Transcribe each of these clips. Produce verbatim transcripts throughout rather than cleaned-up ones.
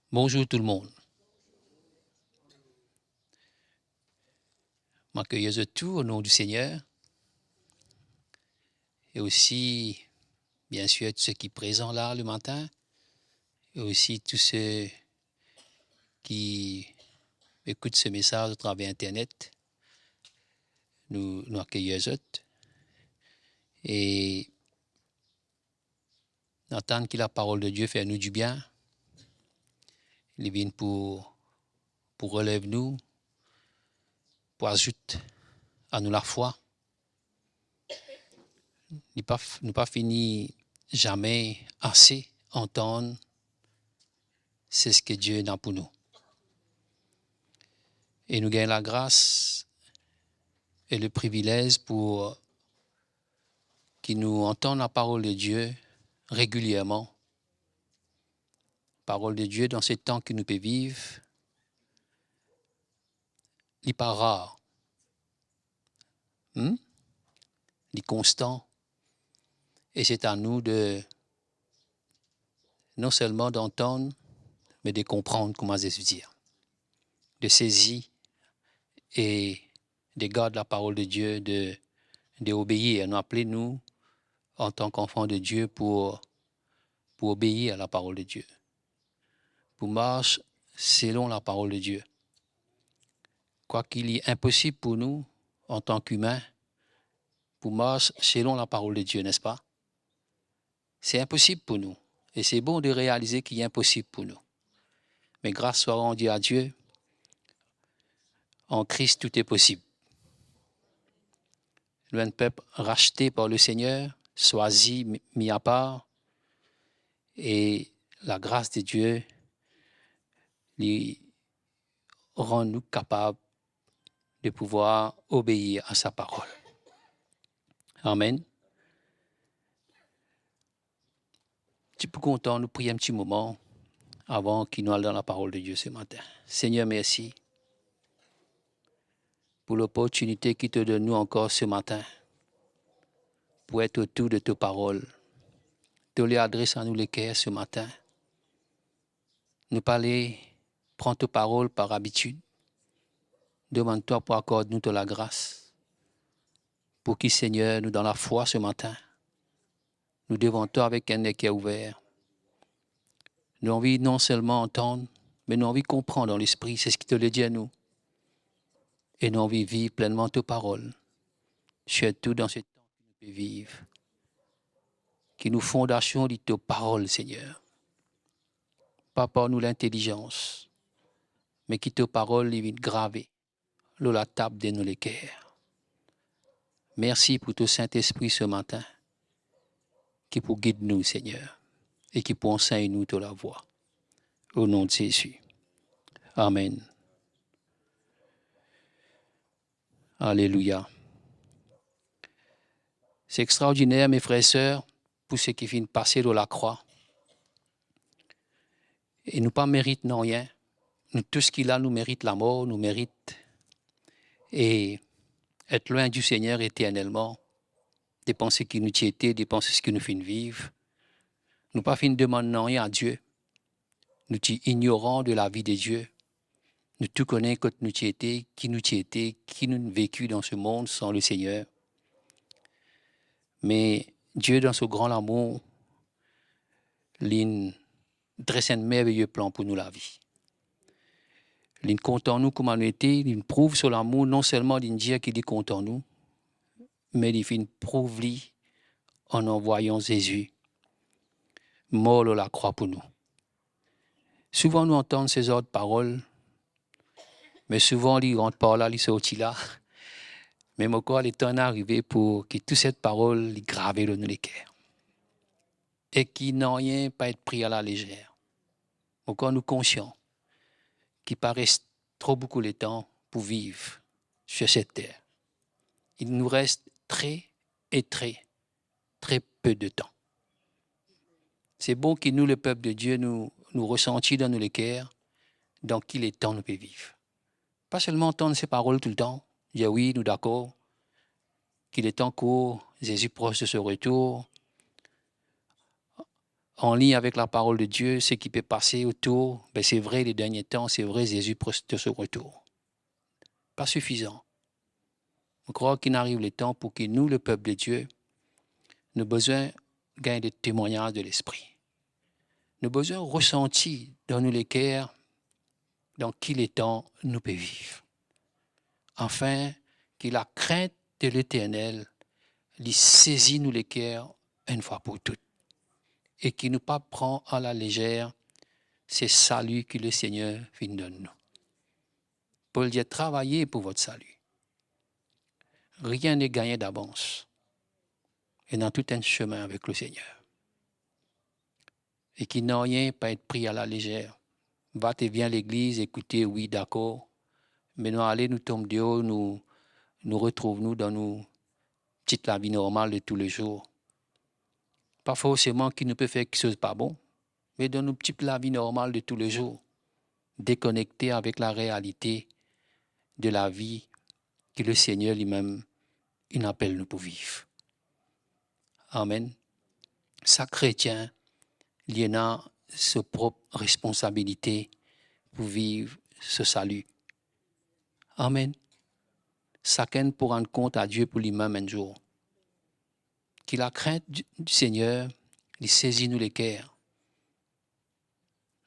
Bonzour tou lemonn. Mo akeyir zot tou o nom di Segner. E osi, bien sir, tou seki prezan la le matin, e osi tou seki ekout se mesaz atraver internet, nou, nou akeyir zot. E nou atann ki laparol de Die fer nou dibien. Li vinn pou, pou relev nou, pou azout a nou lafwa. Li pa f-, nou pa fini zame ase antann seki Die ena pou nou. E nou gagn lagras e le privilez pou ki nou antann laparol de Die regilierman. Parol de Die dan se tan ki nou pe viv, li pa rar. Hmm? Li konstan. E se a nou de, non selman d'antann, me de konprann kouma Zezi dir. De sezi e de gard laparol de Die, de, de obeir. Nou apele nou, antan ki anfan de Die, pou, pou obeir a laparol de Die. Pou mars selon laparol de Die. Kwaki li inposib pou nou, antan ki imin, pou mars selon laparol de Die, nespa? Se inposib pou nou. E se bon de realize ki li inposib pou nou. Me gras swa randi a Die, an Kris tou e posib. Nou enn pep raste par le Segner, swazi, mi, mi apar, e lagras de Die, li rann nou kapav de pouvwar obeir a sa parol. Amen. Ti pou kontan nou priye enn ti moman avan ki nou al dan laparol de Die se matin. Segner, mersi pou loportinite ki to donn nou ankor se matin pou et otour de to parol. To le adres a nou leker se matin. Nou pa le pran to parol par abitid. Demann twa pou akord nou to lagras, pou ki, Segner, nou dan lafwa se matin, nou devan twa avek enn leker ouver. Nou anvi non selman antann, me nou anvi konpran dan lespri seki to le dir nou. E nou anvi viv plennman to parol, sirtou dan se tan ki nou pe viv. Ki nou fondasion li to parol, Segner. Pa par nou lintelizans, me ki to parol li vinn grave lor latab de nou leker. Mersi pou to Sintespri se matin, ki pou gid nou, Segner, e ki pou ansegn nou to lavwa. O nom de Zezi. Amen. Alelouya. Se extraordiner, me frer e ser, pou seki finn pase lor lakrwa. E nou pa merit nanye. Nou tou ki la, nou merit lamor, nou merit e et lwin di Segner eternelman, depi seki nou ti ete, depi seki nou finn viv. Nou pa finn demann nanye a Die. Nou ti ignoran de lavi de Die. Nou tou kone kot nou ti ete, ki nou ti ete, ki nou veki dan se mond san le Segner. Me Die, dan so gran lamour, linn dres enn merveye plan pou nou lavi. Linn kontan nou kouma nou ete, linn prouv so lamour, non selman linn dir ki li kontan nou, me li finn prouv li an anvwayan Zezi mor lor lakrwa pou nou. Souvan nou antann se zar de parol, me souvan li rant par la, li sorti la. Me mo krwar letan inn arive pou ki tou set parol li grave lor nou leker. E ki nanye pa et pri a lalezer. Mo krwar nou konsian ki pa res tro boukou letan pou viv sir set ter. Il nous reste très et très, très peu de temps. Se bon ki nou, lepep de Die, nou, nou resanti dan nou leker dan ki letan nou pe viv. Pa selman tann se parol toultan, dir wi, nou dakor ki letan kour, Zezi pros de so retour, anlign avek laparol de Die, seki pe pase otour, be se vre, le dernie tan, se vre, Zezi pros de so retour. Pa sifizan. Mo krwar ki'nn ariv letan pou ki nou, lepep de Die, nou bizin gagn de temwagnaz de Lespri. Nou bizin resanti dan nou leker dan ki letan nou pe viv, afin ki lakrint de Leternel li sezi nou leker enn fwa pou tou, e ki nou pa pran alalezer se sali ki Lesegner finn donn nou. Pol dir, travaillez pour votre salut. Rien n'est gagné d'avance. Ena tou enn semin avek Lesegner. E ki nanye pa et pri alalezer. Va te vien legliz, ekoute, wi, dakor. Me nou ale, nou tom deor, nou, nou retrouv nou dan nou tit lavi normal de toulezour. Pa forseman ki nou pe fer kiksoz pa bon, me dan nou tit lavi normal de toulezour, dekonekte avek larealite de lavi ki Lesegner limem inn apel nou pou viv. Amen. Sak kretien, li ena so prop responsabilite pou viv so sali. Amen. Sakenn pou rann kont a Die pou limem enn zour. Ki lakrint di, di Segner, li sezi nou leker.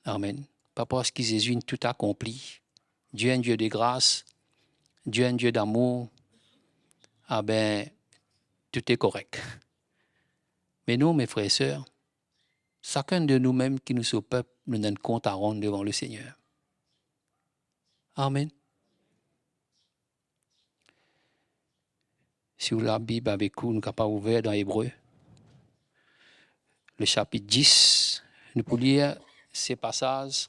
Amen. Pa parski Zezi inn tou akonpli. Die enn Die de gras, Die enn Die damour, abe, tou e korek. Me non, me frer e ser, sakenn de noumem ki nou so pep, nou ena enn kont a rann devan Lesegner. Amen. Si ou ena Labib avek ou, nou kapav ouver dan Ebre, le sapit dis. Nou pou lir se pasaz.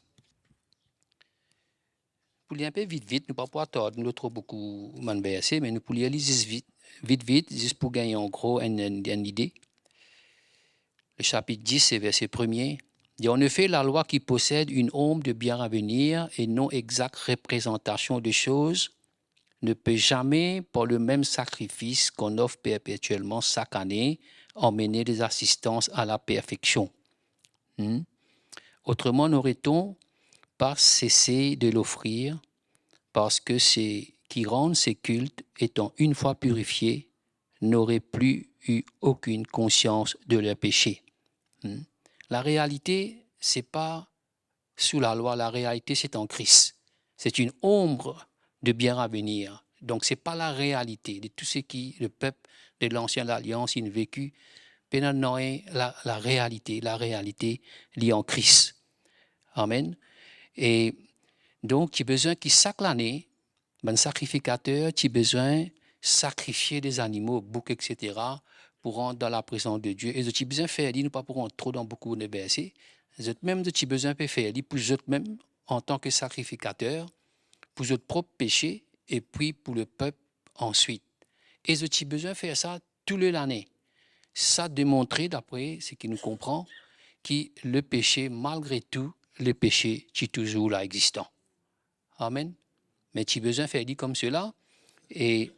Pou lir enpe vit vit, nou pa pou atard nou lor tro boukou bann verse, me nou pou lir li zis vit, vit vit, zis pou gagn an gro enn, enn, enn lide. Le sapit dis, se verse premie. Li dir, en effet, la loi qui possède une ombre de bien à venir et non exacte représentation de choses ne peut jamais, par le même sacrifice qu'on offre perpétuellement chaque année, emmener les assistances à la perfection. Hmm. Autrement, n'aurait-on pas cessé de l'offrir, parce que ceux qui rendent ce culte, étant une fois purifiés, n'auraient plus eu aucune conscience de leur péché. Hmm. Larealite, se pa sou lalwa, larealite, se an Kris. Se enn ombre de bien à venir. Donk, se pa larealite de tou seki lepep de Lansien Lalians inn veki. Pena nanye la, larealite, larealite, li an Kris. Amen. E donk, ti bizin ki sak lane, bann sakrifikater ti bizin sakrifie de zanimo, bouk, et cetera, pou rant dan laprezans de Die. E zot ti bizin fer li, nou pa pou rant tro dan boukou de verse, zot mem zot ti bizin pe fer li pou zot mem, antan ki sakrifikater, pou zot prop pese, epi pou lepep answit. E zot ti bizin fer sa tou le lane. Sa demontre, dapre seki nou konpran, ki lepese, malgre tou, lepese ti touzour la egzistan. Amen. Me ti bizin fer li koumsala, e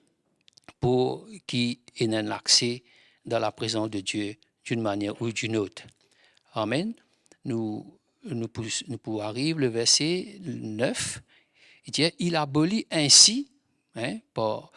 pou ki ena enn akse dan laprezans de Die d'une manière ou d'une autre. Amen. Nou, nou pou, nou pou ariv le verse nef, li dir, il abolit ainsi, hein, par,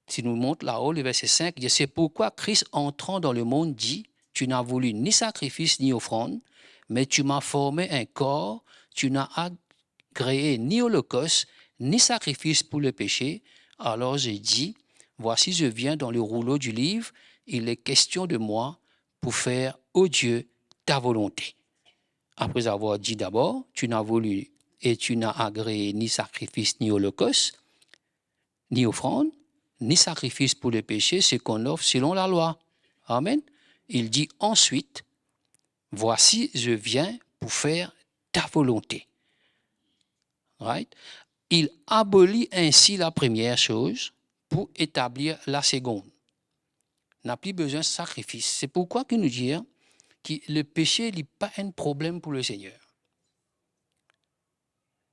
si nou mont lao, le verse cinq, li dir, c'est pourquoi Christ, entrant dans le monde, dit, tu n'as voulu ni sacrifice ni offrande, mais tu m'as formé un corps, tu n'as agréé ni holocauste, ni sacrifice pour le péché. Alors j'ai dit, voici, je viens, dans le rouleau du livre, il est question de moi pour faire, ô Dieu, ta volonté. Après avoir dit d'abord, tu n'as voulu et tu n'as agréé ni sacrifice ni holocauste, ni offrande, ni sacrifice pour le péché, ce qu'on offre selon la loi. Amen. Il dit ensuite, voici, je viens pour faire ta volonté. Right? Il abolit ainsi la première chose pour établir la seconde. Napa pli bizin sakrifis. Se pourkwa ki nou dir ki lepese, li pa enn problem pou Lesegner.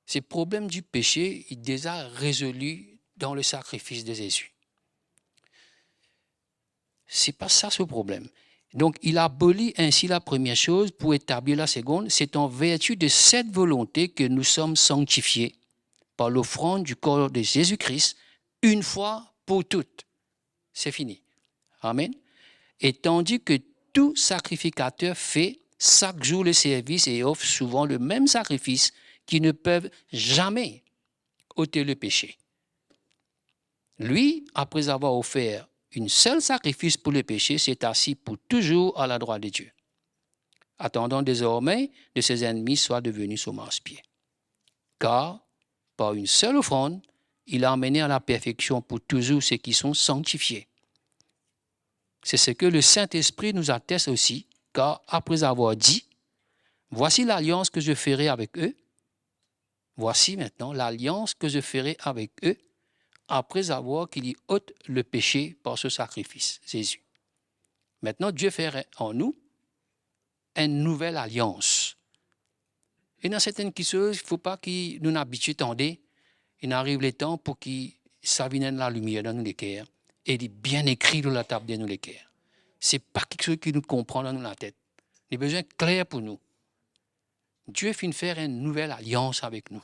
Se problem di pese, li deza rezoli dan le sakrifis de Zezi. Se pa sa so problem. Donc, il abolit ainsi la première chose pour établir la seconde. C'est en vertu de cette volonté que nous sommes sanctifiés par l'offrande du corps de Jésus-Christ une fois pour toutes. C'est fini. Amen. Et tandis que tout sacrificateur fait chaque jour le service et offre souvent le même sacrifice qui ne peuvent jamais ôter le péché. Lui, après avoir offert une seule sacrifice pour le péché, s'est assis pour toujours à la droite de Dieu, attendant désormais de ses ennemis soit devenu son marchepied. Car, par une seule offrande, il a amené à la perfection pour toujours ceux qui sont sanctifiés. C'est ce que le Saint-Esprit nous atteste aussi, car après avoir dit, voici l'alliance que je ferai avec eux, voici maintenant l'alliance que je ferai avec eux, après avoir qu'il y ôte le péché par ce sacrifice, Jésus. Maintenant, Dieu fait en nous une nouvelle alliance. Ena sertenn kiksoz, fo pa ki nou abitie tande, inn ariv letan pou ki sa vinn enn lalimier dan nou leker, e li bien ekri lor latab de nou leker. Se pa kiksoz ki nou konpran dan nou latet. Li bizin kler pou nou. Dieu finn fer enn nouvel alians avek nou.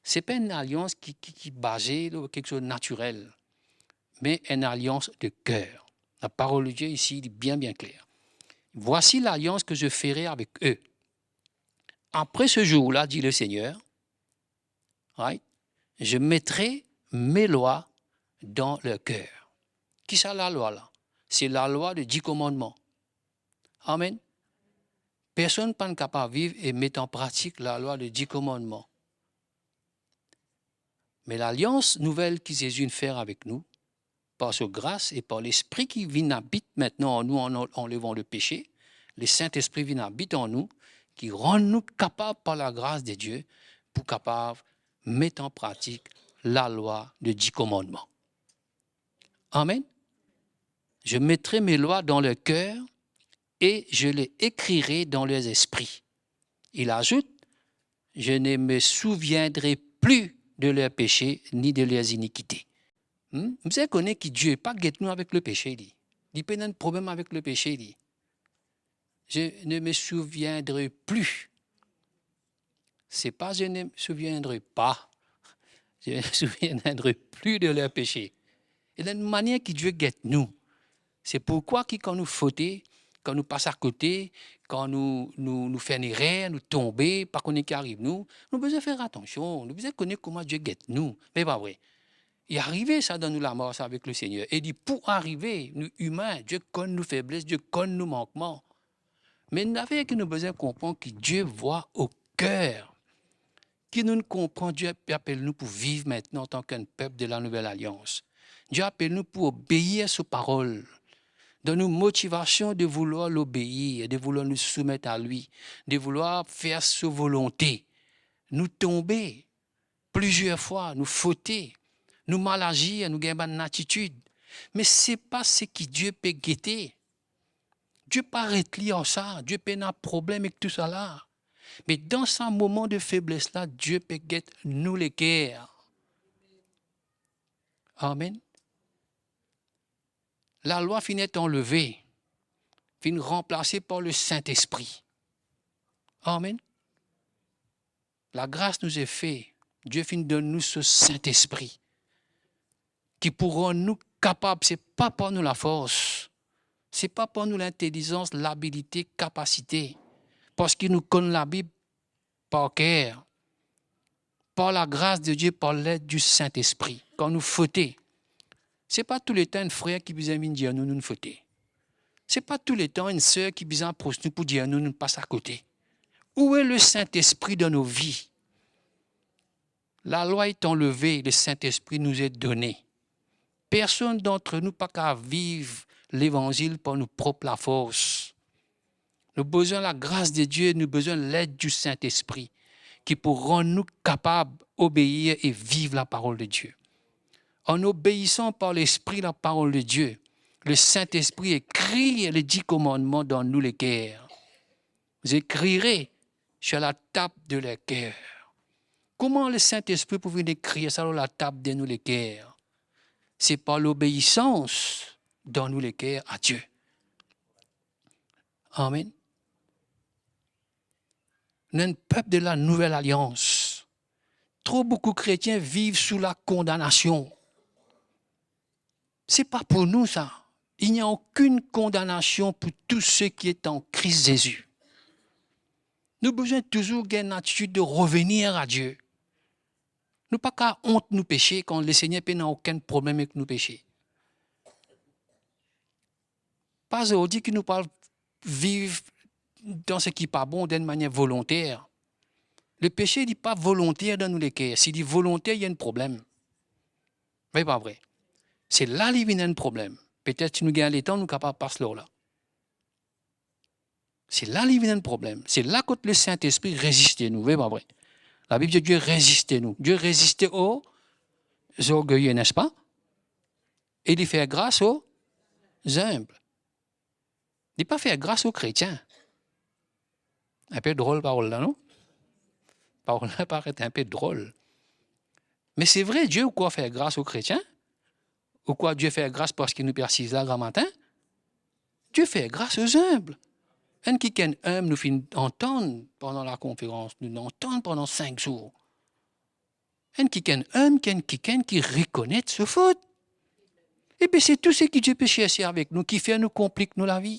Se pa enn alians ki, ki, ki baze lor kiksoz natirel, me enn alians de ker. Laparol de Die isi, li bien, bien kler. Voici l'alliance que je ferai avec eux. Après ce jour-là, dit le Seigneur, right, je mettrai mes lois dans leur cœur. Kisa lalwa la? Se lalwa de dis komannman. Amen. Personn pa'nn kapav viv e met an pratik lalwa de dis komannman. Me lalians nouvel ki Zezi inn fer avek nou, par so gras e par Lespri ki vinn abit mintnan an nou, an, anlevan lepese, Lesintespri vinn abit an nou, ki rann nou kapav par lagras de Die pou kapav met an pratik lalwa de dis komannman. Amen. Je mettrai mes lois dans leur cœur et je les écrirai dans leurs esprits. Il ajoute, je ne me souviendrai plus de leurs péchés ni de leurs iniquités. Hmm? Bizin kone ki Die pa get nou avek lepese li. Li pena problem avek lepese li. Je ne me souviendrai plus. Se pa je ne me souviendrai pas. Je ne me souviendrai plus de leurs péchés. E la enn manier ki Die get nou. Se pourkwa ki kan nou fote, kan nou pas akote, kan nou, nou, nou fer enn erer, nou tonbe, pa kone ki ariv nou, nou bizin fer atansion, nou bizin kone kouma Die get nou. Me pa vre? Li arive sa dan nou lamars avek Lesegner. E li pou arive, nou imin, Die konn nou febles, Die konn nou mankman. Me enn zafer ki nou bizin konpran, ki Die vwa o ker. Ki nou konpran, Die pe apel nou pou viv mintnan antan ki enn pep de la Nouvel Alians. Die apel nou pou obeir so parol. Dan nou motivasion de voulwar lobeir, de voulwar nou soumet a li, de voulwar fer so volonte. Nou tonbe plizier fwa, nou fote, nou mal azir, nou gagn bann atitid. Me se pa seki Die pe gete. Die pa ret li ar sa, Die pena problem ek tousala. Me dan sa moman de febles la, Die pe get nou leker. Amen. Lalwa finn et anleve, finn ranplase par Lesintespri. Amen. Lagras nou ete fer, Die finn donn nou so Sintespri, ki pou rann nou kapav, se pa par nou lafors, se pa par nou lintelizans, labilite, kapasite, parski nou konn Labib par ker, par lagras de Die, par led di Sintespri. Kan nou fote, se pa touletan enn frer ki bizin vinn dir nou, nou fote. Se pa touletan enn ser ki bizin apros nou pou dir nou, nou pas akote. Où est le Saint-Esprit dans nos vies? Lalwa est enlevée, le Saint-Esprit nous est donné. Personn d'antre nou pa kapav viv levanzil par nou prop lafors. Nou bizin lagras de Die, nou bizin led di Sintespri, ki pou rann nou kapav obeir e viv laparol de Die. En obéissant par l'Esprit la parole de Dieu, le Saint-Esprit écrit les dix commandements dans nos cœurs. J'écrirai sur la table de leur cœur. Kouma Lesintespri pou vinn ekrir sa lor latab de nou leker? Se par lobeisans dan nou leker a Die. Amen. Nou enn pep de la nouvel alians. Tro boukou kretien viv sou lakondanasion. Se pa pou nou sa. Il n'y a aucune condamnation pour tous ceux qui est en Christ Jésus. Nou bizin touzour gagn latitid de revenir a Die. Nou pa kav ont nou pese kan Lesegner pena okenn problem ek nou pese. Pa zordi ki nou pou al viv dan seki pa bon, dan enn manier volonter. Lepese, li pa volonter dan nou leker. Si li volonter, li enn problem. Vre pa vre? Se la li vinn enn problem. Petet si nou gagn letan, nou kapav pas lor la. Se la li vinn enn problem. Se la kot Lesintespri reziste nou, vre pa vre? Labib dir Die reziste nou. Die reziste aux orgueilleux, n'est-ce pas? E li fer gras aux humbles. Li pa fer gras aux kretien. Inpe drol parol la, non? Parol la paret inpe drol. Me se vre, Die ou krwar fer gras aux kretien? Ou krwar Die fer gras parski nou pe asiz la gramatin? Die fer gras aux humbles. Enn kikenn inb, nou finn antann pandan lakonferans, nou antann pandan sink zour. Enn kikenn inb, enn kikenn ki rekonet so fot. Ebe, se tou seki Die pe serse avek nou, ki fer nou konplik nou lavi.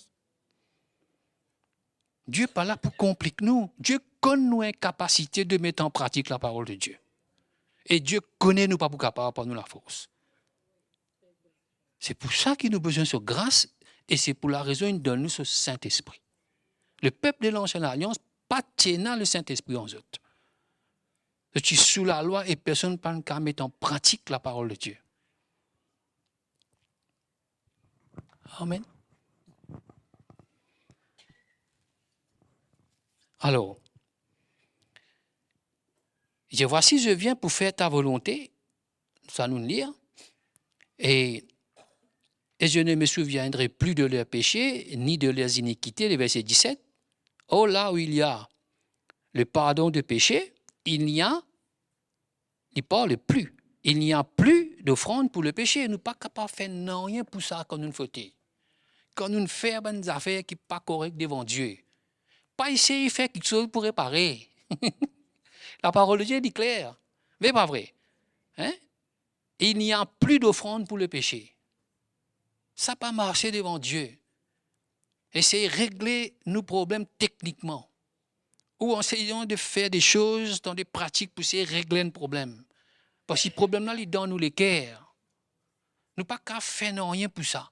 Die pa la pou konplik nou. Die konn nou inkapasite de met an pratik laparol de Die. E Die kone nou pa pou kapav par nou lafors. Se pou sa ki nou bizin so gras, e se pou larezon li donn nou so Sintespri. Lepep de Lansien Lalians pa ti ena Lesintespri an zot. Zot ti sou lalwa e personn pa'nn kav met an pratik laparol de Die. Amen. Alors, je, voici, je viens pour faire ta volonté, sa nou lir, et, et je ne me souviendrai plus de leurs péchés ni de leurs iniquités, le verset dix-sept. Or, là où il y a le pardon de péché, il n'y a, li parle plus, il n'y a plus d'offrande pour le péché. Nou pa kapav fer nanye pou sa kan nou fote. Kan nou fer bann zafer ki pa korek devan Die, pa esey fer kiksoz pou repare. Laparol de Die li kler. Vre pa vre? Hein? Il n'y a plus d'offrande pour le péché. Sa pa marse devan Die. Esey regle nou problem teknikman. Ou an eseyant de fer de soz dan de pratik pou esey regle enn problem. Parski problem la, li dan nou leker. Nou pa kav fer nanye pou sa.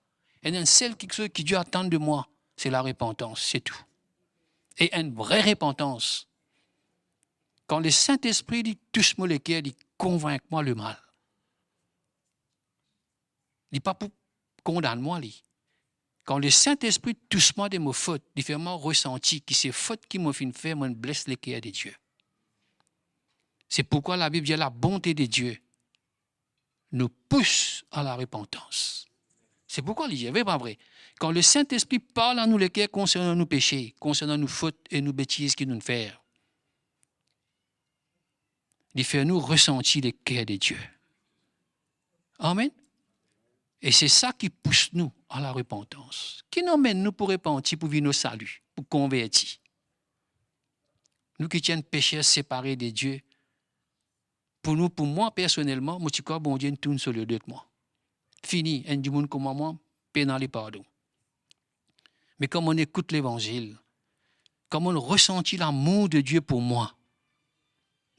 Enn, enn sel kiksoz ki Die atann de mwa, se larepantans, se tou. E enn vre repantans. Kan Lesintespri li tous mo leker, li konvink mwa lemal. Li pa pou kondann mwa, li. Kan Lesintespri tous mwa de mo fot, li fer mwa resanti ki se fot ki mo finn fer, mo'nn bles leker de Die. Se pourkwa Labib dir, la bonte de Die nous pousse à la repentance. Se pourkwa li dir, vre pa vre? Kan Lesintespri parl a nou leker konsernan nou pese, konsernan nou fot e nou betiz ki nou'nn fer, li fer nou resanti leker de Die. Amen. E se sa ki pous nou a larepantans. Ki'nn amenn nou pou repanti, pou vinn o sali, pou konverti? Nou ki ti enn peser separe de Die, pou nou, pou mwa personelman, mo ti krwar Bondie inn tourn so ledo ek mwa. Fini, enn dimoun kouma mwa pena lepardon. Me kan mo'nn ekout levanzil, kan mo'nn resanti lamour de Die pou mwa,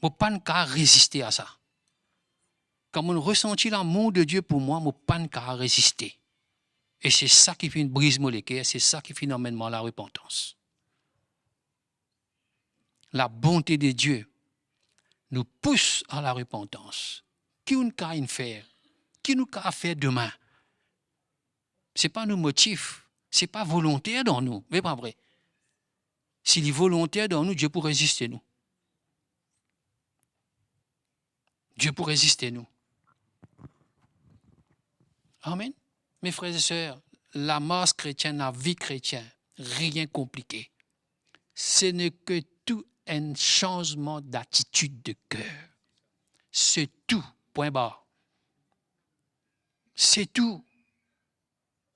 mo pa'nn kav reziste a sa. Kan mo'nn resanti lamour de Die pou mwa, mo pa'nn kav reziste. E se sa ki finn briz mo leker, se sa ki finn amenn mwa larepantans. La bonte de Die nous pousse à la repentance. Ki ou'nn kav fer? Ki nou kav fer demin? Se pa nou motif, se pa volonter dan nou, vre pa vre? Si li volonter dan nou, Die pou reziste nou. Die pou reziste nou. Amen. Mes frères et sœurs, lamars kretien, lavi kretien, rien konplike. Ce n'est que tout un changement d'attitude de cœur. Se tou, pwin bar. Se tou.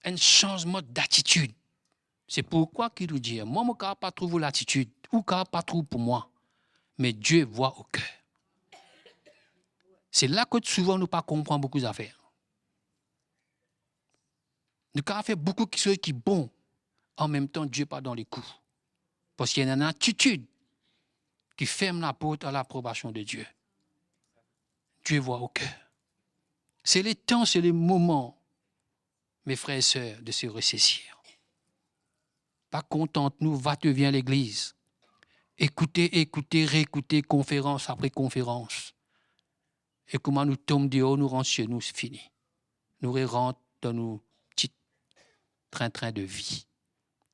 Enn sanzman datitid. Se pourkwa ki nou dir, mwa, mo kapav pa trouv ou latitid, ou kapav pa trouv pou mwa, me Die vwa o ker. Se la kot souvan nou pa konpran boukou zafer. Nou kapav fer boukou kiksoz ki bon, anmemtan Die pa dan lekou. Parski ena enn atitid ki ferm laport a laprobasion de Die. Die vwa o ker. Se letan, se lemoman, mes frères et sœurs, de se ressaisir. Pa kontant nou va-t-vien legliz. Ekoute, ekoute, reekoute konferans apre konferans. E kouma nou tom deor, nou rant se nou, se fini. Nou rerant dan nou ti trin-trin de vi.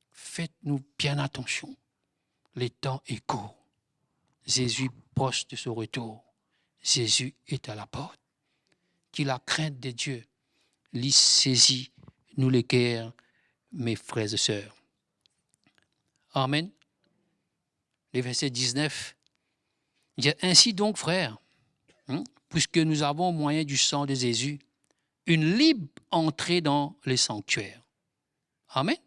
Fer nou bien atansion. Letan e kour. Zezi pros de so retour. Zezi est à la porte. Ki lakrint de Die li sezi nou leker, mes frères et sœurs. Amen. Le verset dix-neuf, il dit, ainsi donc, frères, hein, puisque nous avons au moyen du sang de Jésus une libre entrée dans le sanctuaire. Amen.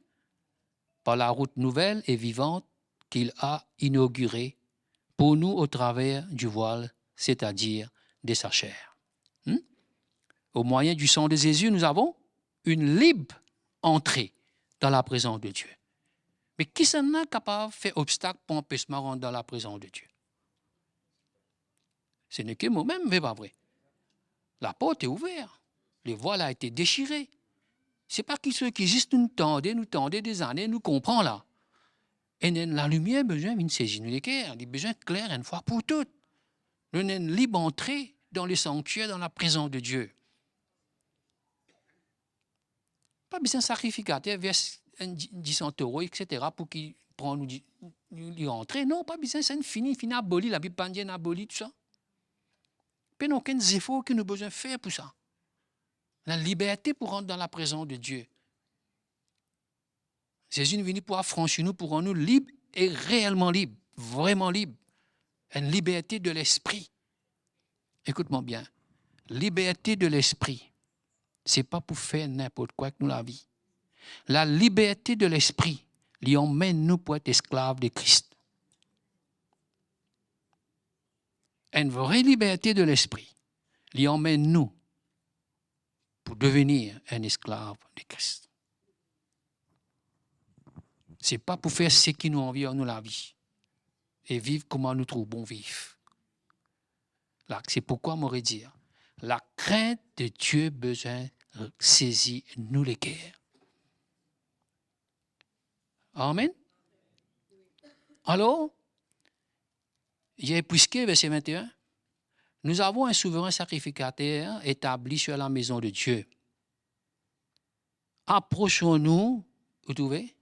Par la route nouvelle et vivante qu'il a inaugurée pour nous au travers du voile, c'est-à-dire de sa chair. Hmm? Au moyen du sang de Jésus, nous avons une libre entrée dans la présence de Dieu. Me kisannla kapav fer obstak pou anpes mwa rant dan laprezans de Die? Se neke momem, ve pa vre? Laport est ouverte. Le voile a été déchiré. Se pa kiksoz ki zis nou tande, nou tande dezane, nou konpran la. Enn, enn lalimier bizin vinn sezi nou leker, li bizin kler enn fwa pou tou. Nou ena enn lib antre dan le sanktier, dan laprezans de Die. Pa bizin sakrifikater vers enn di-, disan toro, et cetera, pou ki pran nou di-, nou, li antre. Non, pa bizin, sa inn fini, fini aboli, Labib pa dir inn aboli tou sa. Pena okenn zefor ki nou bizin fer pou sa. Ena liberte pou rant dan laprezans de Die. Zezi inn vini pou afransi nou, pou rann nou lib e reelman lib, vreman lib. Enn liberte de lespri. Ekout mwa bien. Liberte de lespri, se pa pou fer ninport kwa ek nou lavi. Laliberte de lespri, li anmenn nou pou et esklav de Kris. Enn vre liberte de lespri, li anmenn nou pou devenir enn esklav de Kris. Se pa pou fer seki nou anvi ar nou lavi e viv kouma nou trouv bon viv. La, se pourkwa mo redir, lakrint de Die bizin sezi nou leker. Amen. Alor, il est écrit, verset vingt et un, nous avons un souverain sacrificateur établi sur la maison de Dieu. Approchons-nous, vous trouvez,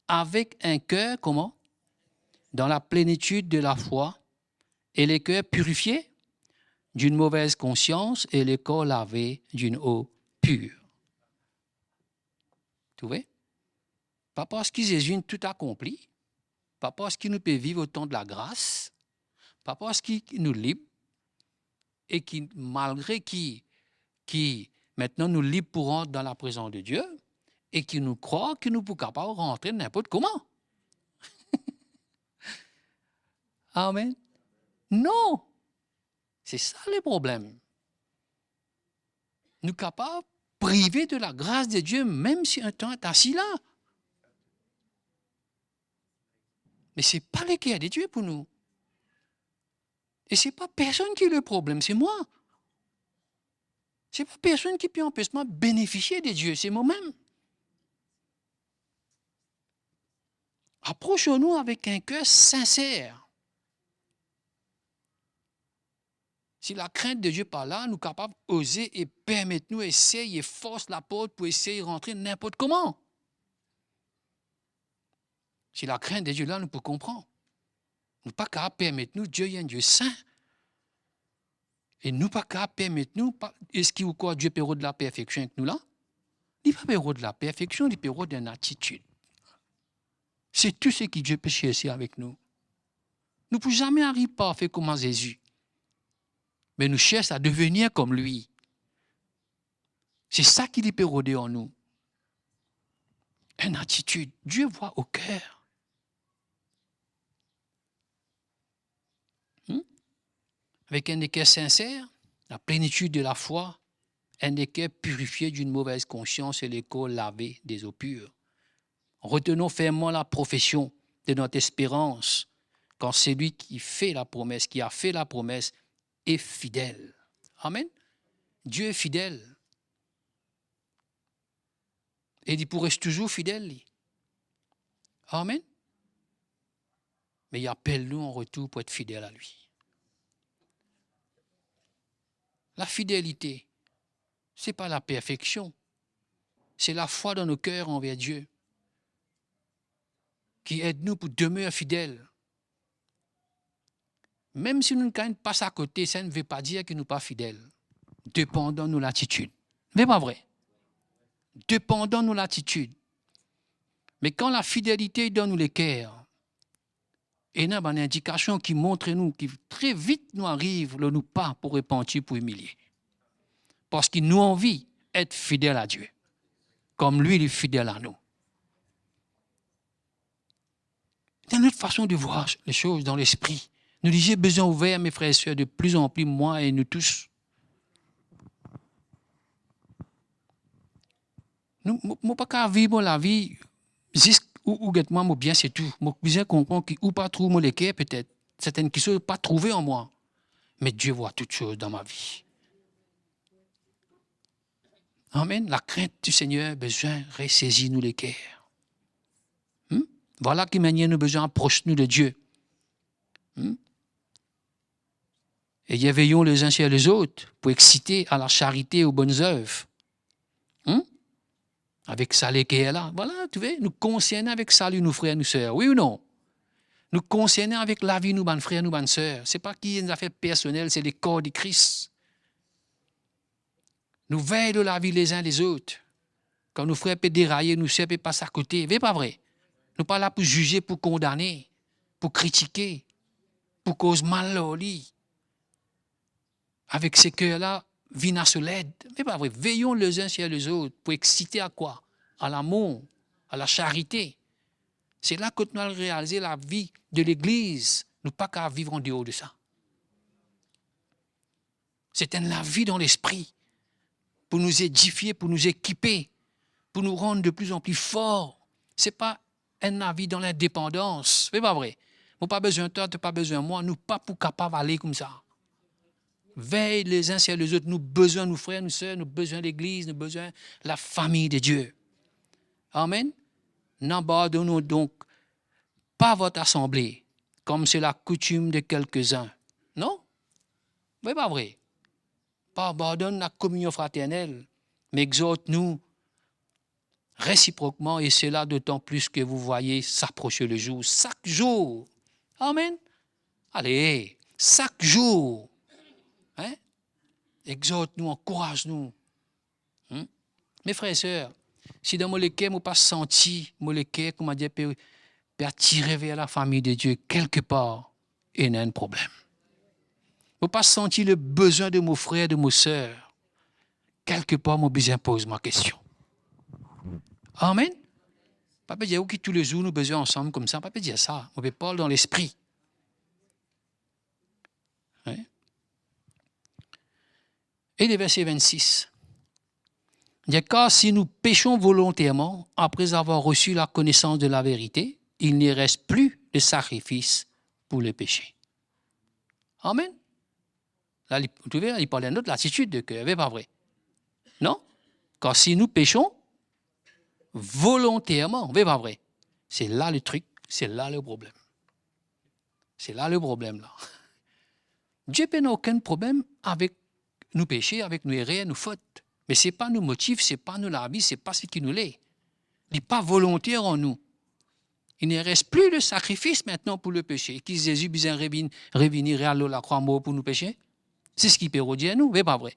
avec un cœur, comment ? Dans la plénitude de la foi, et le cœur purifié d'une mauvaise conscience et le corps lavé d'une eau pure. Trouve? Pa parski Zezi inn tou akonpli, pa parski nou pe viv o tan de lagras, pa parski nou lib, e ki malgre ki, ki aster nou lib pou rant dan laprezans de Die, e ki nou krwar ki nou pou kapav rantre ninport kouma. Amen. Non. Se sa leproblem. Nou kapav prive de lagras de Die, mem si enn tan inn asi la. Me se pa leker de Die pou nou. E se pa personn ki leproblem, se mwa. Se pa personn ki pe anpes mwa benefisie de Die, se momem. Approchons-nous avec un cœur sincère. Si lakrint de Die pa la, nou kapav oze e permet nou esey e fors laport pou esey rantre ninport kouma. Si lakrint de Die la, nou pou konpran. Nou pa kapav permet nou, Die enn Die sin. E nou pa kapav permet nou, pa, eski ou krwar Die pe rod laperfeksion ek nou la? Li pa pe rod laperfeksion, li pe rod enn atitid. Se tou seki Die pe serse avek nou. Nou pou zame ariv parfe kouma Zezi. Me nou cherche à devenir comme lui. Se sa ki li pe rode an nou. Enn atitid. Dieu voit au cœur. Hmm? Avec un cœur sincère, la plénitude de la foi, un cœur purifié d'une mauvaise conscience et le corps lavé des eaux pures. Retenons fermement la profession de notre espérance, car celui qui fait la promesse, qui a fait la promesse, est fidèle. Amen. Dieu est fidèle. E li pou res touzour fidel, li. Amen. Me li apel nou an retour pou et fidel a li. La fidelite, se pa la perfeksion. Se lafwa dan nou ker anver Die ki ed nou pou demer fidel. Mem si nou gagn pas akote, sa ne ve pa dir ki nou pa fidel. Depandan nou latitid. Me pa vre? Depandan nou latitid. Me kan lafidelite dan nou leker, ena bann indikasion ki montre nou ki tre vit nou ariv lor nou pa pou repanti, pou imilie. Parski nou anvi et fidel a Die, kom li, li fidel a nou. Il y a une autre façon de voir les choses dans l'esprit. Nou lizie bizin ouver, mes frères et sœurs, de plus en plus, moi et nous tous. Nou, mo, mo pa kav viv mo lavi zis ou, ou get mwa, mo bien, se tou. Mo bizin konpran ki ou pa trouv mo leker, petet sertenn kiksoz pa trouve an mwa. Mais Dieu voit toutes choses dans ma vie. Amen. La crainte du Seigneur bizin resezi nou leker. Hmm? Vwala ki manier nou bizin apros nou de Die. Hmm? Et veillons les uns sur les autres pour exciter à la charité, aux bonnes œuvres. Hmm? Avek sa leker la, vwala, trouve, nou konserne avek sali nou frer, nou ser, wi ou non? Nou konserne avek lavi nou bann frer, nou bann ser. Se pa ki enn zafer personel, se lekor de Kris. Nou vey lor lavi lezin lezot. Kan nou frer pe deraye, nou ser pe pas akote, ve pa vre? Nou pa la pou zize, pou kondane, pou kritike, pou koz mal lor li. Avek se ker la, vinn a so led. Ve pa vre? Veillons les uns sur les autres, pou exciter à quoi? À l'amour, à la charité. Se la kot nou al realize lavi de legliz. Nou pa kav viv an deor de sa. Se enn lavi dan lespri, pou nou edifie, pou nou ekipe, pou nou rann de plus en plus for. Se pa enn lavi dan lindepandans, se pa vre? Mo pa bizin twa, to pa bizin mwa, nou pa pou kapav ale koumsa. Vey lezin sir lezot, nou bizin nou frer, nou ser, nou bizin legliz, nou bizin lafami de Die. Amen. N'abandonnons donc pas votre assemblée, comme c'est la coutume de quelques-uns. Non? Ve pa vre? Pa abandonn la communion fraternelle, mais exhortez-vous réciproquement, et cela d'autant plus que vous voyez s'approcher le jour. Sak zour. Amen. Ale, sak zour. Hein? Exhortez-vous, encouragez-vous. Hmm? Mes frères et sœurs, si dan mo leker mo pa santi mo leker, kouma dir, pe, pe atire ver lafami de Die, kelkepar ena enn problem. Mo pa santi le bizin de mo frer, de mo ser, kelkepar mo bizin poz mwa kestion. Amen. Pa pe dir ou ki toulezour nou bizin ansam koumsa, pa pe dir sa. Mo pe parl dan lespri. Hein? Et le verset vingt-six. Car si nous péchons volontairement, après avoir reçu la connaissance de la vérité, il ne reste plus de sacrifice pour le péché. Amen. La, li, ou trouve, li parl enn lot latitid de ker, ve pa vre? Non? Car si nous péchons volontairement, ve pa vre? Se la le trik, se la le problem. Se la le problem la. Die pena okenn problem avek nou pese, avek nou erer, nou fot. Me se pa nou motif, se pa nou lavi, se pa seki nou le. Li pa volonter an nou. Il ne reste plus de sacrifice maintenant pour le péché. Ki Zezi bizin revinn, revini, re-al lor lakrwa, mor pou nou pese? Se seki pe redir nou, ve pa vre?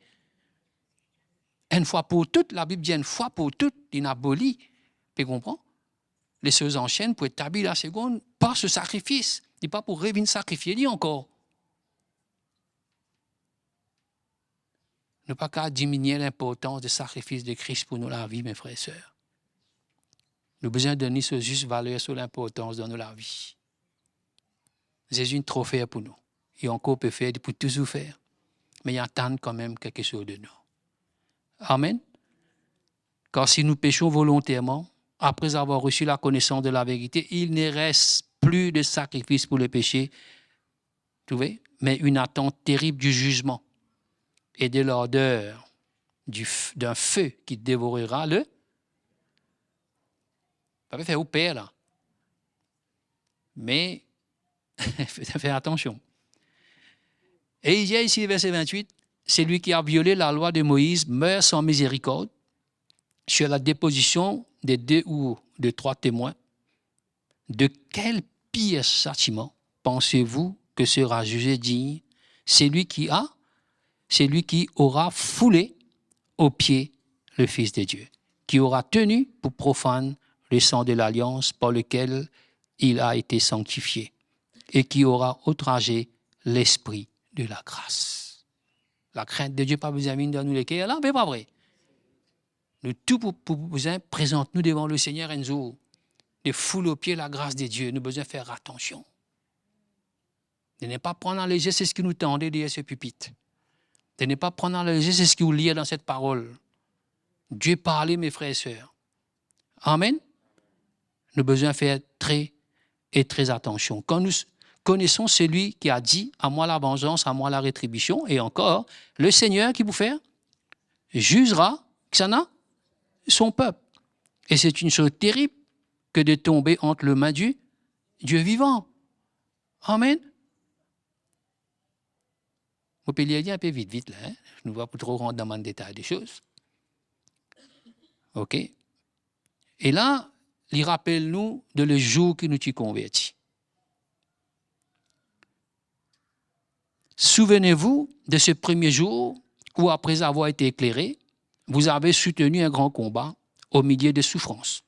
Enn fwa pou tou, Labib dir enn fwa pou tou, li inn aboli, pe konpran? Les choses anciennes pour établir la seconde par ce sacrifice. Li pa pou revinn sakrifie li ankor. Nou pa kav diminie linportans de sakrifis de Kris pou nou lavi, mes frères et sœurs. Nou bizin donn li so zis valer, so linportans dan nou lavi. Zezi inn tro fer pou nou. Li ankor pe fer, li pou touzour fer. Me li atann kanmem kiksoz de nou. Amen. Car si nous péchons volontairement, après avoir reçu la connaissance de la vérité, il ne reste plus de sacrifice pour le péché, trouve, mais une attente terrible du jugement et de l'ardeur du f-, d'un feu qui dévorera le... Sa pe fer ou per la. Me fer atansion. Et il y a ici, verset vingt-huit, celui qui a violé la loi de Moïse meurt sans miséricorde sur la déposition de deux ou de trois témoins. De quel pire châtiment pensez-vous que sera jugé digne celui qui a, celui qui aura foulé aux pieds le Fils de Dieu, qui aura tenu pour profane le sang de l'alliance par lequel il a été sanctifié, et qui aura outragé l'esprit de la grâce. Lakrint de Die pa bizin vinn dan nou leker la, me pa vre? Nou tou pou, pou bizin prezant nou devan Lesegner enn zour, de foule aux pieds la grâce de Dieu. Nou bizin fer atansion. De ne pas prendre à la légère ce que nous tendez derrière ce pupit. De ne pas prendre à la légère ce que vous lirez dans cette parole. Dieu parle, mes frères et sœurs. Amen. Nou bizin fer tre e tre atansion. Quand nous connaissons celui qui a dit, à moi la vengeance, à moi la rétribution, et encore, le Seigneur ki pou fer, jugera, kisannla? Son peuple. Et c'est une chose terrible que de tomber entre les mains du Dieu vivant. Amen. Mo pe lir li inpe vit vit la, hein? Nou pa pou tro rant dan bann detay de soz. Ok? E la, li rapel nou de le jour ki nou ti konverti. Souvenez-vous de ce premier jour où, après avoir été éclairés, vous avez soutenu un grand combat au milieu de souffrances.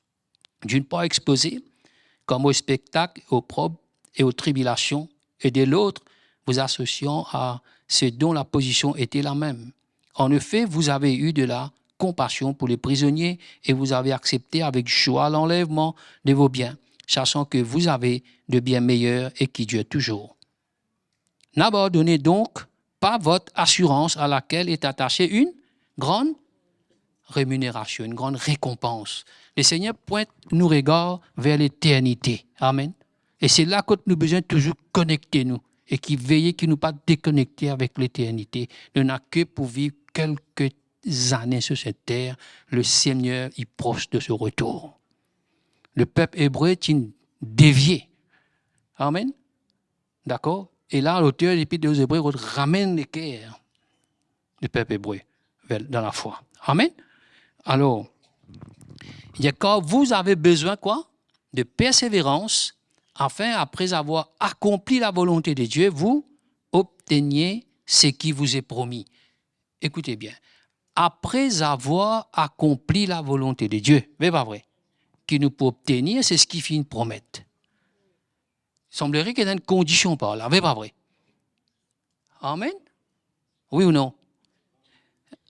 D'une part, exposés comme au spectacle, au opprobre et aux tribulations, et de l'autre, vous associant à ceux dont la position était la même. En effet, vous avez eu de la compassion pour les prisonniers et vous avez accepté avec joie l'enlèvement de vos biens, sachant que vous avez de biens meilleurs et qui durent toujours. N'abandonnez donc pas votre assurance à laquelle est attachée une grande rémunération, une grande récompense. Lesegner pwint nou regar ver leternite. Amen. E se la kot nou bizin touzour konekte nou e ki veye ki nou pa dekonekte avek leternite. Nou ena ke pou viv kelke zane sur cette terre. Lesegner, li pros de so retour. Lepep ebre ti devie. Amen. Dakor? E la, loter lepit Zebre ramenn leker lepep ebre ver, dan lafwa. Amen. Alor, il dit, car vous avez besoin quoi? De persévérance, afin, après avoir accompli la volonté de Dieu, vous obteniez ce qui vous est promis. Écoutez bien. Après avoir accompli la volonté de Dieu, me pa vre? Ki nou pou obtenir, se seki finn promet. Sanblerie ki ena enn kondision par la, me pa vre? Amen. Wi ou non?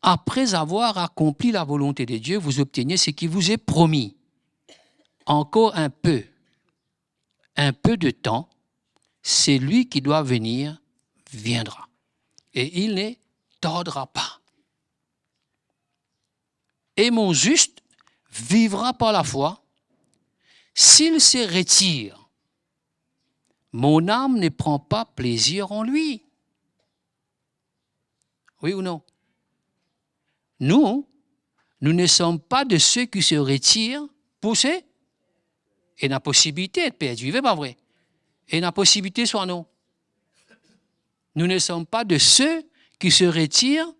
Après avoir accompli la volonté de Dieu, vous obteniez ce qui vous est promis. Encore un peu, un peu de temps, celui qui doit venir viendra. Et il ne tardera pas. Et mon juste vivra par la foi. S'il se retire, mon âme ne prend pas plaisir en lui. Wi ou non? Nous, nous ne sommes pas de ceux qui se retirent pour se... Ena posibilite et perdi, vre pa vre? Ena posibilite swa non. Nous ne sommes pas de ceux qui se retirent,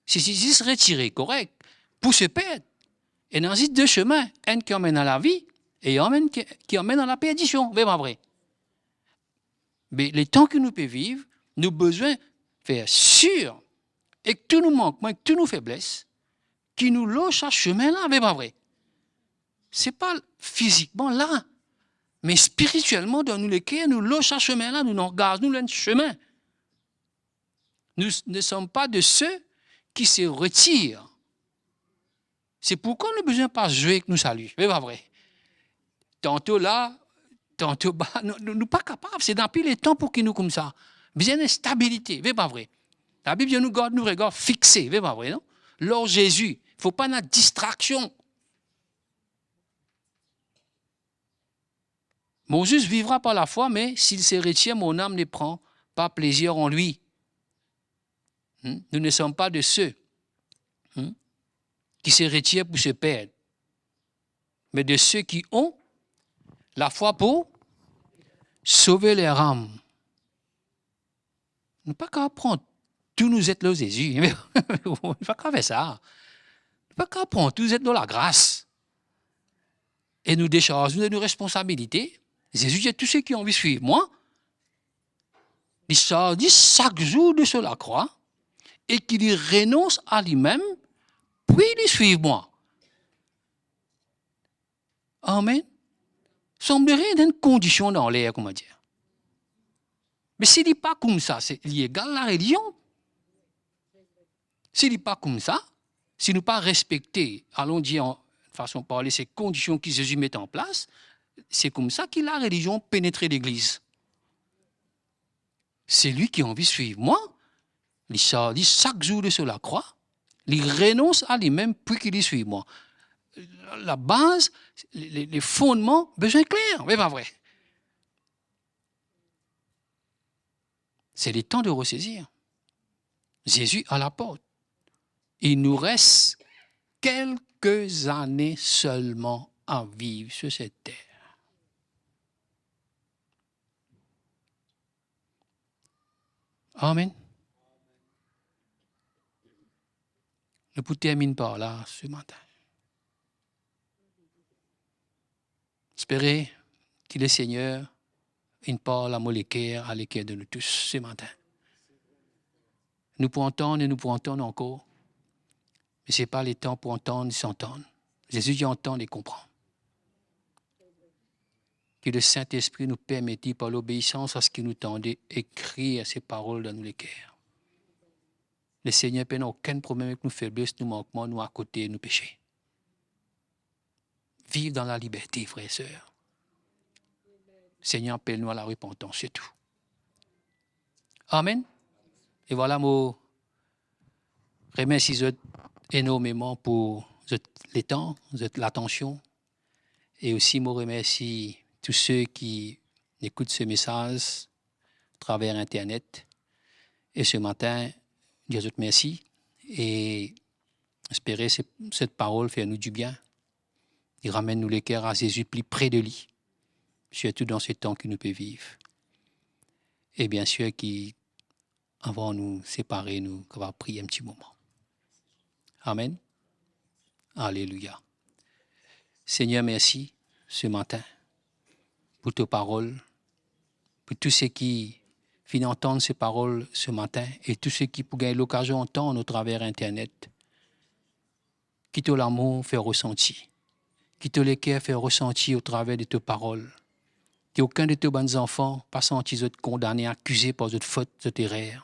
si, si, si se retire, korek, pour se perdre. Ena zis de semin, enn ki amenn a lavi e enn ki, ki amenn a laperdision, vre pa vre? Me letan ki nou pe viv, nou bizin fer sir, ek tou nou mankman, ek tou nou febles, ki nou lor sa semin la, vre pa vre? Se pa fizikman la, me spiritielman, dan nou leker, nou lor sa semin la, nou angaz nou lor enn semin. Nous ne sommes pas de ceux qui se retirent. Se pourkwa nou bizin pa zwe ek nou sali, vre pa vre? Tanto la, tanto ba, nou, nou, nou pa kapav, se napi letan pou ki nou koumsa. Bizin enn stabilite, vre pa vre? Labib dir nou gard nou regar fixe, vre pa vre, non? Lor Zezi, fo pa ena distraksion. Mon juste vivra par la foi, mais s'il se retire, mon âme ne prend pas plaisir en lui. Hmm? Nous ne sommes pas de ceux, hmm, qui se retirent pour se perdre, mais de ceux qui ont la foi pour sauver leur âme. Nou pa kapav pran tou nou zet lor Zezi. Nou pa kapav fer sa. Nou pa kapav pran tou zet lor lagras. E nou desarz nou de nou responsabilite. Zezi dir, tou seki anvi swiv mwa, li sarz li sak zour de so lakrwa e ki li renons a limem, pou li swiv mwa. Amen. Sanblerie ena enn kondision dan ler, kouma dir. Me si li pa koumsa, se, li egal larelizion. Si li pa koumsa, si nou pa respekte, alon dir an fason parle, se kondision ki Zezi met an plas, se koumsa ki larelizion penetre legliz. Selwi ki anvi swiv mwa, li sarz li sak zour de so lakrwa, li renons a limem pou ki li swiv mwa. Labaz, le, le, le fondman bizin kler, me pa vre? Se letan de resezir. Zezi a laport. Il nous reste quelques années seulement à vivre sur cette terre. Amen. Nou pou terminn par la se matin. Espere ki Lesegner inn parl a mo leker, a leker de nou tous se matin. Nou pou antann e nou pou antann ankor, me se pa letan pou antann, zis antann. Zezi dir antann e konpran. Ki Lesintespri nou permet li, par lobeisans a seki nou tande, ekrir se parol dan nou leker. Lesegner pena okenn problem ek nou febles, nou mankman, nou akote, nou pese. Viv dan laliberte, frer, ser. Segner apel nou a larepantans, se tou. Amen. E vwala, mo remersi zot enormeman pou zot letan, zot latansion. E osi, mo remersi tou se ki ekout se mesaz atraver internet. E se matin, dir zot mersi e espere se, set parol fer nou dibien. Li ramenn nou leker a Zezi, pli pre de li, sirtou dan se tan ki nou pe viv. E biensir ki, avan nou separe, nou kapav priye enn ti moman. Amen. Alelouya. Segner, mersi se matin pou to parol, pou tou seki finn antann se parol se matin e tou seki pou gagn lokazion antann atraver internet. Ki to lamour fer resanti. Ki to leker fer resanti atraver de to parol. Ki okenn de to bann zanfan pa santi zot kondane, akize par zot fot, zot erer.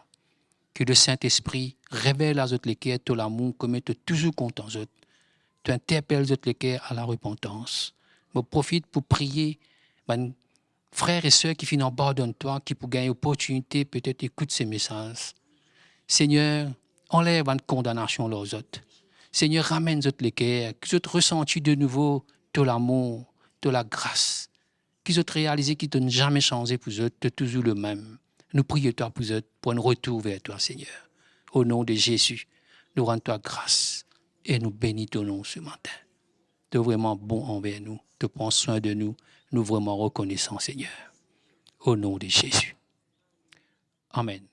Ki Lesintespri revel a zot leker to lamour, kouma to touzour kontan zot. To interpel zot leker a larepantans. Mo profit pou priye bann frer e ser ki finn abandonn twa, ki pou gagn oportinite petet ekout se mesaz. Segner, anlev bann kondanasion lor zot. Segner, ramenn zot leker, ki zot resanti de nouvo to lamour, to lagras, ki zot realize ki to zame sanze pou zot, to touzour lemem. Nou priye twa pou zot, pou enn retour ver twa, Segner. O non de Zezi, nou rann twa gras e nou beni to non se matin. To vreman bon anver nou, to pran swin de nou, nou vreman rekonesan, Segner. O non de Zezi. Amen.